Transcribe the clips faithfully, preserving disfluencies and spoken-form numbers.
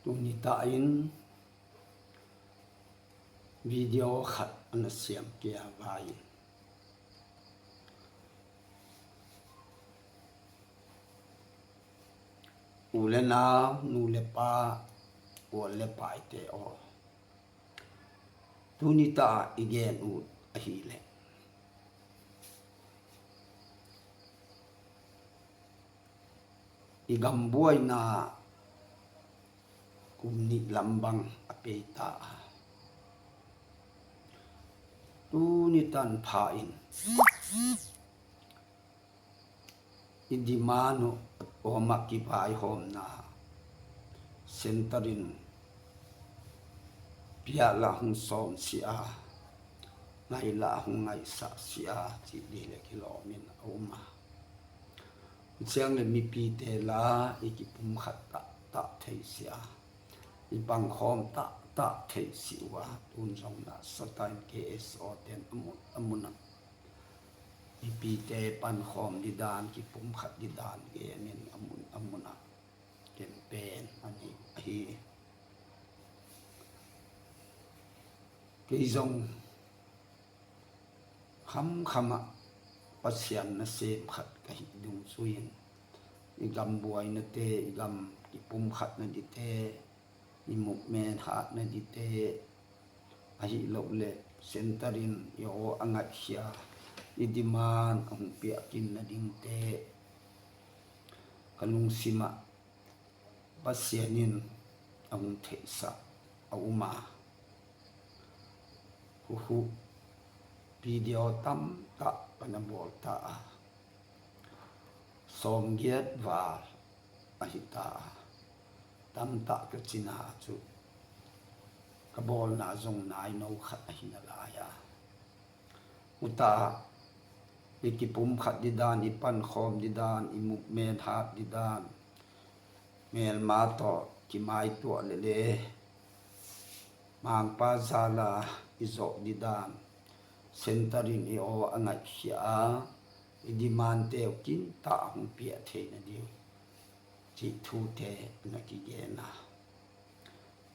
Tuni tah in video khat ana siam kei a vai in, u le nao, nu le pa, u le pai te aw, tuni tah a i gen u ahile, i gam buaina kum ni lam bang a pei ta a, tuni tan pha in i demand u, oma kivaihomna center in pia la hung som si a, ngai la hung ngaisah si a, ti di le kilom in a um a. Chiang le mipi te la i kipumkhat tah tah thei si a, i pangkhom tah tah thei si u a, tun jong na satan K S O ten amun amun a mipi te pankhom di dan, kipumkhat di dan, gen in amun amun a campaign ani ahi. Kei jong kham kham a Pathian nasem khat ka hi dung chu in, i gam buaina te, i gam kipumkhatna di te, i movement hatna di te, ahilou le center in i aw a ngaihkhia, i demand a hung piah kinna ding te, ka lungsim a Pathian in a hung theihsah a um a. Hu hu, video tamtah kana bol ta a, somgiat val ahi ta a, tamtah ka china chu ka bolna jong nai no khat ahi nalai a. Uta, i kipumkhat di dan, i pankhom di dan, i movement hat di dan, melma toh kimaituah le le, Mangpa jal a i jot di dan, center in i aw a ngaihkhia a, i demand te u kin tah a hung piah theina diu, ti thu te na kigen a.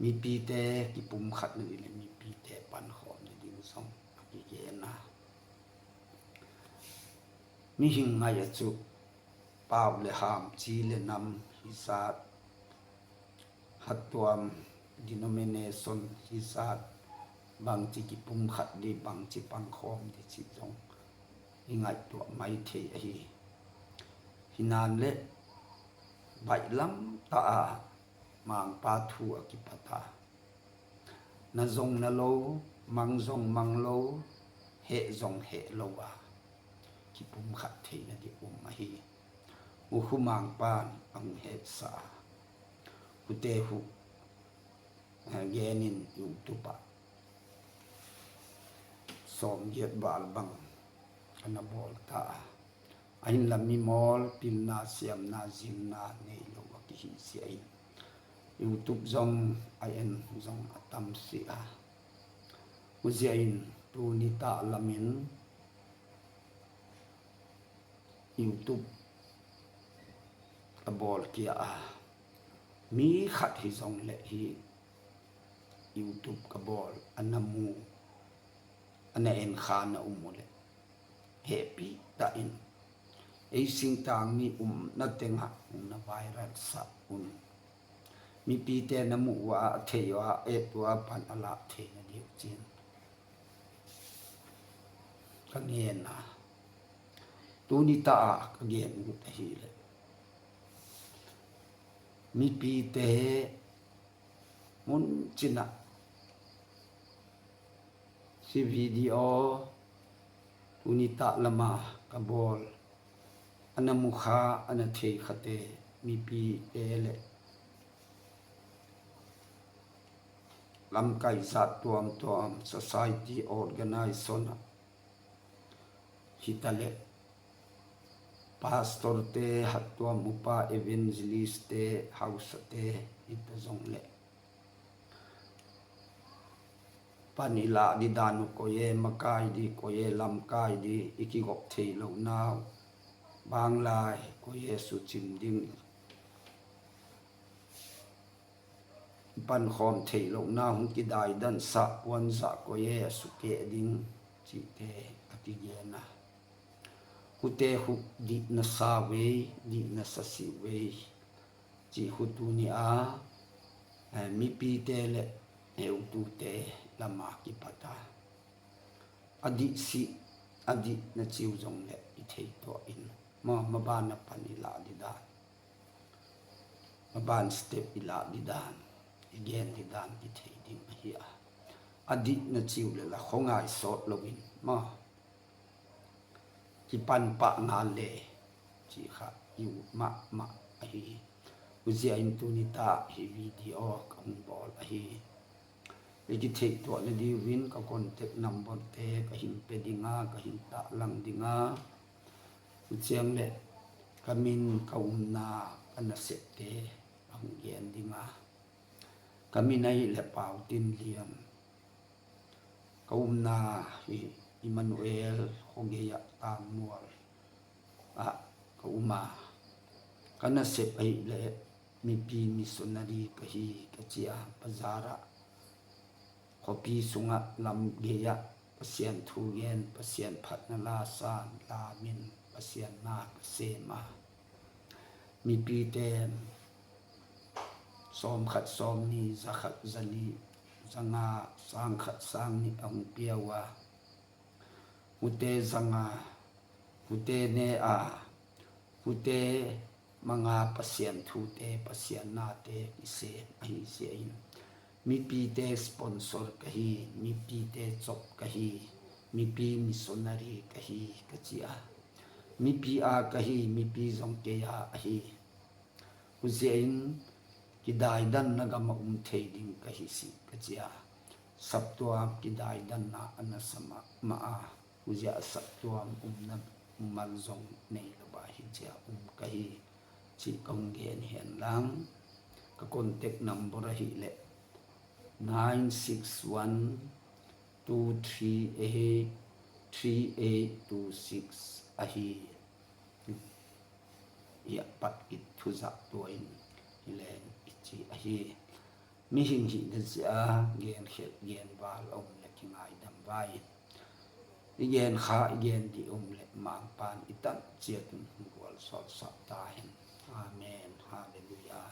Mipi te kipumkhatna di le mipi te pankhomna ding jong a kigen a. Mihing ngai a chu pau le ham, chi le nam hijat, hattuam, denomination hijat, bangchi kipumkhat di, bangchi pankhom di chi jong i ngaituah mai thei ahi. Hinan le baihlam tah a Mangpa thu a kipat a, na jong na lou, mang jong mang lou, heh jong heh lou a kipumkhat theina di um ahi. Hu hu Mangpan a hung hetsah a, hute hu, eh, gen in YouTube a somgiat val bang ana bol ta a. Ahinla mimol pilna, siamna, jilna neilou a kihi jeh in YouTube jong a en jong atam si a. Hijeh in tuni tah lam in YouTube ka bol kia a, mi khat hijong le hi YouTube ka bol ana mu, ana en kha na um u le, hehpih tah in, ei singtang mi umna teng a hung na viral sah un. Mipi te na mu uva, a thei uva, a et uva pan a lah theina diu chin ka ngen a. Tuni tah a ka gen ut ahile, mipi te mun chin a hi video tuni tah lam a ka bol, ana mu kha, ana thei kha te mipi te le lamkai jat tuam tuam, society organization a hita le, pastor te, hattuam upa, evangelist te, hausa te hita jong le, pan i lah di dan u koi e makai di, koi e lamkai di, i kigop thei lou nau bang lai, koi e suchim ding, pankhom theilouna hung kidaidan sah puan jah koi e, asuke ding, chite akigen a. Hute khu dihna sa vei, dihna sa sih vei, chi khu tunia, eh, mipite le heutute lama kipat a, adih sih, adihna chiu jongle ithei toh in, ma, maban a pan ilah didan, maban step ilah didan, igen didan kithei ding ahi a. Adihna chiu le la khongai sot louvin, ma, kipan pah ngal le, chi kha iu mahmah ahi. Hijeh in tuni tah hi video kahung bol ahi. Ikithei toh nadiuvin ka contact number te kahin pe dinga, kahin tahlang dinga. Hicheng le kamin, kaumna, kanasep te ahung gen dinga. Kamin ahile Paotinlian. Kaumna hi Emmanuel khogei a Tangmual a kaum a. Kanasep ahile mipi missionary kahi kachea, bazar a, khopi sunga lamgei a Pathen thu gen, Pathen phatna la san, la min, Pathen na kasem a. Mipite somkhat, somni, jakhat, jali, janga, sangkhat, sangni ahung peuva. Hute janga, hute ne a, hute manga Pathen thute, Pathen nate isem ahi jeh in. Mipite sponsor kahi, mipite chop kahi, mipi missionary kahi kachea. Mipi a kahi, mipi jong kei a ahi. Hijeh in kidaidanna gam a um thei ding kahi si kachea. Saptuam kidaidanna ana sa mahmah a. Hijeh a saptuam umna mal jong neilouva hichea um kahi. Chi kahung gen hen lang. Ka contact number ahile nine six one two three eight three eight two six ahi. Hia pat kithujah tou in hileng ichi ahi. Mihing hina jeh a gen khel gen val aum le kingaidam uvin. Igen kha, igen dih um le Mangpan itan chiat in hung gual solsah tahen. Amen. Hallelujah.